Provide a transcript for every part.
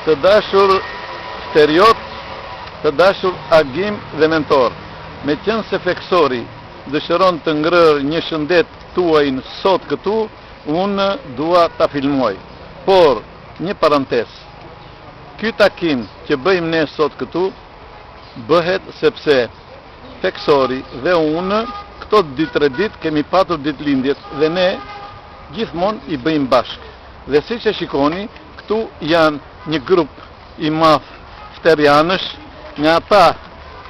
Të dashur Fteriot, të dashur Agim dhe Mentor, meqenëse Feksori dëshiron të ngrërë një shëndet tuajin sot këtu, unë dua ta filmoj. Por, një parantesë. Ky takim që bëjmë ne sot këtu, bëhet sepse Feksori dhe unë këto dy-tre ditë kemi patur ditëlindjet dhe ne gjithmonë i bëjmë bashkë. Dhe siç e shikoni, këtu janë një grup i madh fterianësh, nga ata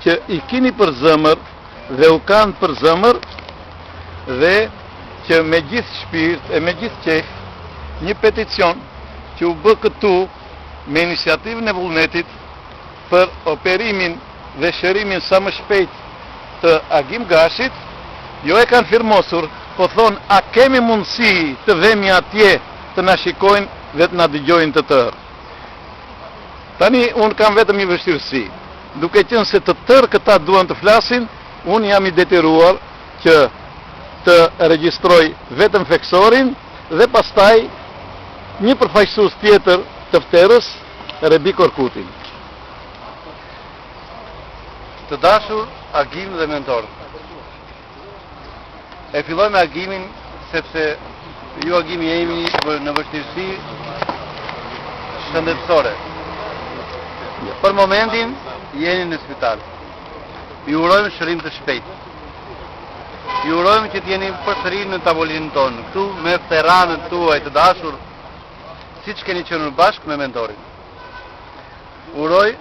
që i kini për zëmër dhe u kanë për zëmër dhe që me gjithë shpirt e me gjithë qejf një peticion që u bë këtu me iniciativën e Vullnetit për operimin dhe shërimin sa më shpejt të Agim Gashit, jo e kanë firmosur, po thonë a kemi mundësi të vemi atje të na shikojnë dhe të na dëgjojnë të tërë. Tani unë kam vetëm një vështirësi. Duke qenë se të tërë këta duan të flasin, unë jam i detyruar që të regjistroj vetëm Feksorin dhe pastaj një përfaqësues tjetër të Fterës, Rebi Korkutin. Të dashur Agim dhe Mentor. E filloj me Agimin sepse ju Agim jeni në vështirësi shëndetësore. Për momentin jeni në spital. Ju urojmë shërim të shpejtë. Ju urojmë që të jeni përsëri në tavolinën tonë, këtu me fteranët tuaj të dashur, siç keni qenë bashkë me Mentorin. Uroj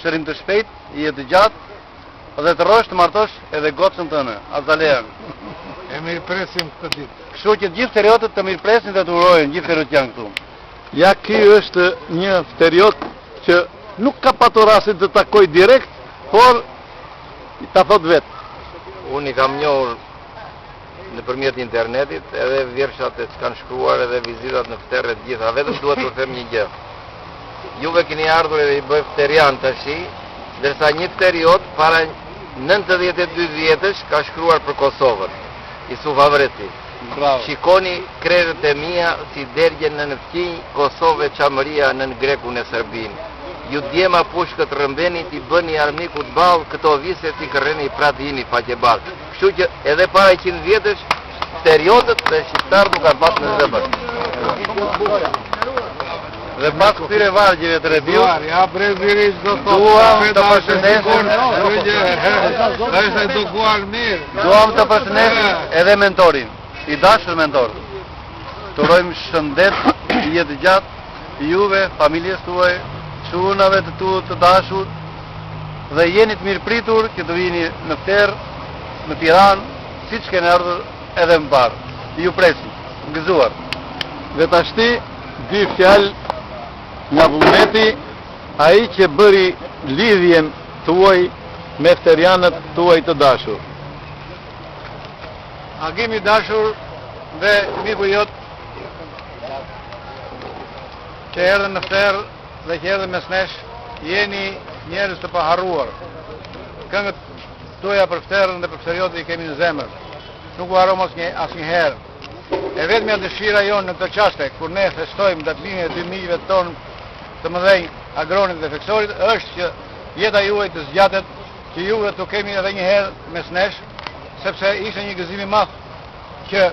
shërim të shpejtë, jetë të gjatë dhe të rrosh të martosh edhe gocën tënde, Azalean. E mirëpresim këtë ditë. Kështu që të gjithë fteriotët të mirëpresin dhe të urojnë, gjithë fteriotët janë këtu. Ja ky është një fteriot që nuk ka patur rastin të takoj direkt, por ta thotë vetë. Unë i kam njohur nëpërmjet internetit, edhe vjershat e që kanë shkruar, edhe vizitat në Fterrë të gjitha, vetëm dua t'u them një gjë. Juve keni ardhur edhe i bëj fterian tashi, ndërsa një fteriot para 92 vjetësh ka shkruar për Kosovën, Isuf Avreci. Bravo. Shikoni krerët e mia si dergjen nën fqinj Kosovë e Çamëria nën Grekun e Serbinë. Ju djema pushkët rrëmbeni t'i bëni armikut ballë këto vise t'i kërreni pra të jini faqebardhë. Kështu që edhe para 100 vjetësh fteriotët dhe shqiptarët u kanë pas në zemër. Dhe pas këtyre vargjeve të Rebiut, Ja brezi ri çdo thotë. Duam të përshëndesim. Është edukuar mirë. Duam të përshëndesim edhe mentorin, i dashur mentor. Të urojmë shëndet, jetë të gjatë juve, familjes tuaj, çunave të tu të dashur dhe jeni të mirëpritur që të vini në Fterrë, në Tiranë, siç keni ardhur edhe më parë. Ju presim. Gëzuar. Dhe tashti dy fjalë nga Vullneti, ai që bëri lidhjen tuaj me fterianët tuaj të dashur. Agim i dashur dhe miku jot që erdhën në Fterrë dhe që erdhën mes nesh, jeni njerëz të paharruar. Këngët tuaja për Fterrën dhe për Fteriotët i kemi në zemër. Nuk u harrojmë asnjë asnjëherë. E vetmja dëshira jonë në këto çaste, kur ne festojmë datëlindjen e dy miqve tonë të mëdhenj, Agronit dhe Feksorit, është që jeta juaj të zgjatet, që juve t'u kemi edhe një herë mes nesh, sepse ishte një gëzim i madh që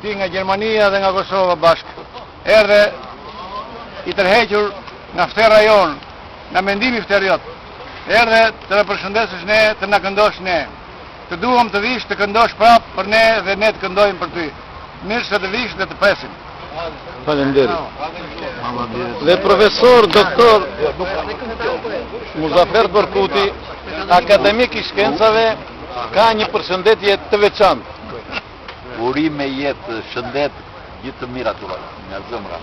ti nga Gjermania dhe nga Kosova bashkë erdhe i tërhequr nga fterra jonë, nga mendimi fteriot. Erdhe të na përshëndesësh ne, të na këndosh ne. Të duam të vish të këndosh prapë për ne dhe ne të këndojmë për ty. Mirë se të vish dhe të presim. Faleminderit. Dhe profesor doktor Muzafer Korkuti, akademik i shkencave, ka një përshëndetje të veçantë. Urime jetë, shëndet, gjithë të mirat uroj nga zemra.